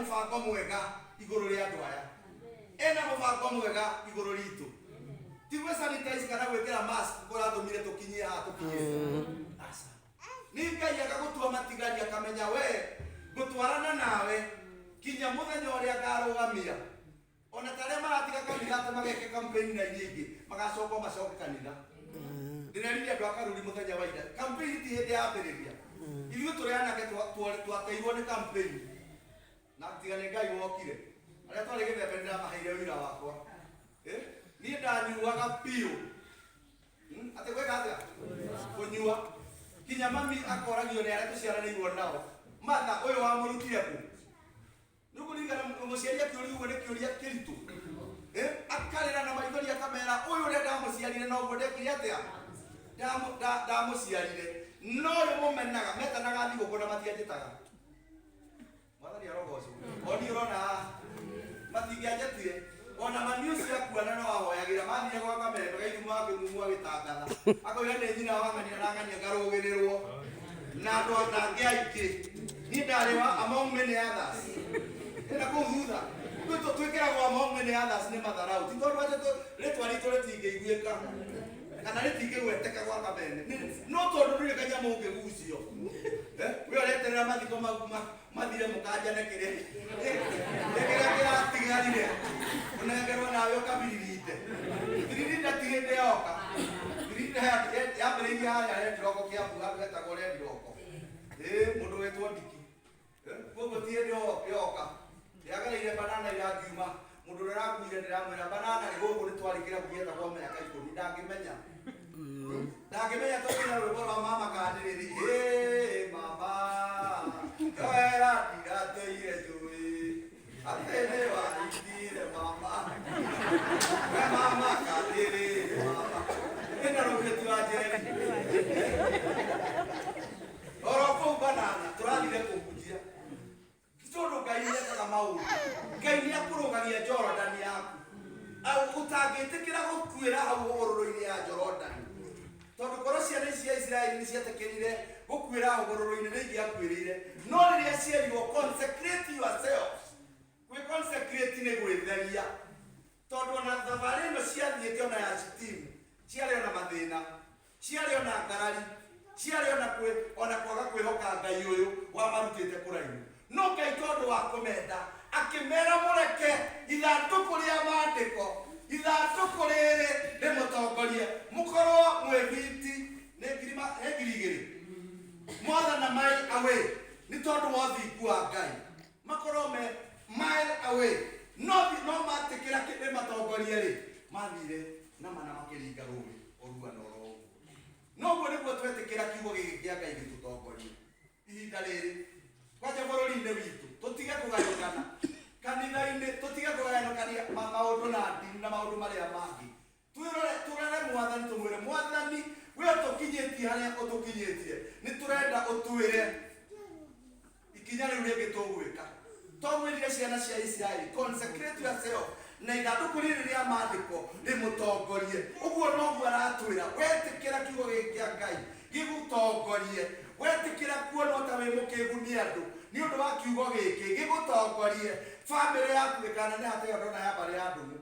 Mũbango mwega igũrũ rĩa andũ aya, ena mũbango mwega igũrũ ritũ. Ti gwĩ sanitize kana gwĩkĩra mask kũratũmire tũkinyie haha tũkinyĩte. Aca, nĩ Ngai agagũtua matigari, akamenya we ngũtwarana nawe kinya mũthenya ũrĩa ngarũgamia. Ona ta arĩa maratiga kanitha atĩ mageke campaign na iria ingĩ magacoka macoke kanitha. Ndĩrerire andũ a Karuri mũthenya wa ira, campaign ti hĩndĩ yambĩrĩria. Ithuĩ tũrĩ anake twateirwo nĩ campaign, na tiga nĩ Ngai wokire. Arĩa twarĩ gĩthembe nĩndamaheire ũira wakwa. Eh, niĩ ndanyuaga biũ. Atĩ gwĩka atĩa? Kũnyua kinya mami akoragio nĩ arĩa tũciaranĩirwo nao, "Matha, ũyũ wamũrutire kũ?" Nĩ ũkũririkana mũciari akĩũria ũguo? Nĩ kĩũria kĩritũ. Eh, akarĩra na maithori akamera, "Ũyũ ũrĩa ndamũciarire noguo ndekire atĩa? Ndamũciarire." No ũyũ mũmenaga metanaga thigũkũ na matianjĩtaga. Mwathani arogocwo. O niĩ ũrona haha matingĩanjĩtire. Ona mami ũcio akuana no ahoyagĩra. Mathire gwa Kamembe gaithumo akĩmumu agĩtangatha, akoiga nĩ nyina wa ng'ania na ng'ania, ngarũgĩrĩrwo na andũ angĩ aingĩ. Niĩ ndarĩ wa among many others ĩna kũu thutha. Twĩ twĩkĩragwo among many others nĩ matharau, ti tondũ atĩ rĩtwa ritũ rĩtingĩiguĩka kana rĩtingĩgweteka gwa Kameme. No tondũ ndũrĩ kanyamũ ũngĩgucio. Eh, we ũreterera mathiko mau mathire mũkanjane kĩrĩa kĩrĩa kĩratigarire ũnengerwo, nawe ũkabiririnde biririnda. Ti hĩndĩ yoka biririnda yambĩrĩirie harĩa Rendiroko, Kĩambu, handũ hetagwo Rendiroko. Ĩ mũndũ wetwo Ndiki. Eh, koguo ti hĩndĩ yoka ndĩragereire banana irangiuma. Mũndũ ũrĩa ũrakuire ndĩramwĩra banana rĩ gũkũ nĩ twarĩ kĩrabu gĩetagwo mĩaka 10. Ndangĩmenya, ndangĩmenya. Tũkĩna rwĩmbo rwa mama kandĩrĩri, ĩ mama njoera ndirateire njũĩ atĩ nĩ waringire mama, we mama kandĩrĩri mama ĩna rũgĩtu wa njeri oro kũu banana tũrathire kũhunjia. Tondũ Ngai nĩ ekaga maũndũ, Ngai nĩ akũrũgagia Jorodani yaku. Au ũtangĩtĩkĩra gũkuĩra hau hũgũrũrũ-inĩ ya Jorodani, tondũ korwo ciana ici cia Isiraeli nĩ cietĩkĩrire gũkuĩra hũgũrũrũ-inĩ, nĩ ingĩakuĩrĩire. No rĩrĩa cierirwo, "Consecrate yourselves," gwĩ consecrate nĩ gwĩtheria, tondũ ona thabarĩ ĩno ciathiĩte ona ya Shitimu ciarĩ ona mathĩna, ciarĩ ona ngarari, ciarĩ ona kwĩ ona kwaga kwĩhoka Ngai ũyũ wamarutĩte kũraihu. No Ngai tondũ wa kũmenda akĩmera, "Mũreke ithandũkũ rĩa maandĩko, ithandũkũ rĩrĩ rĩmũtongorie, mũkorwo mwĩ biti nĩ nĩ 2000 more than a mile away." Nĩ tondũ wa ũthingu wa Ngai makorwo me mile away, no no matĩkĩra rĩmatongorie rĩ, mathire na mana makĩringa rũĩ orua na oro ũguo. Noguo nĩguo twetĩkĩra kiugo gĩkĩ kĩa Ngai gĩtũtongorie ihinda rĩrĩ kwanja bũrũri-inĩ witũ, tũtige kũgayũkana kanitha-inĩ, tũtige kũgayũkania maũndũ na ndini na maũndũ marĩa mangĩ. Twĩrore, tũrere Mwathani, tũmwĩre, "Mwathani, we ũtũkinyĩtie harĩa ũtũkinyĩtie, nĩ tũrenda ũtwĩre ikinya rĩu rĩngĩ tũgwĩka." Togwĩrire ciana cia Isiraeli, "Consecrate yourself na ithandũkũ rĩrĩ rĩa maandĩko rĩmũtongorie." Ũguo noguo aratwĩra, wetĩkĩra kiugo gĩkĩ kĩa Ngai gĩgũtongorie, wetĩkĩra kuonwo ta wĩ mũkĩgu nĩ andũ nĩ ũndũ wa kiugo gĩkĩ gĩgũtongorie, bamĩrĩ yaku ĩkananeha ta ĩyo ndona ya mbarĩ ya Ndũng'ũ.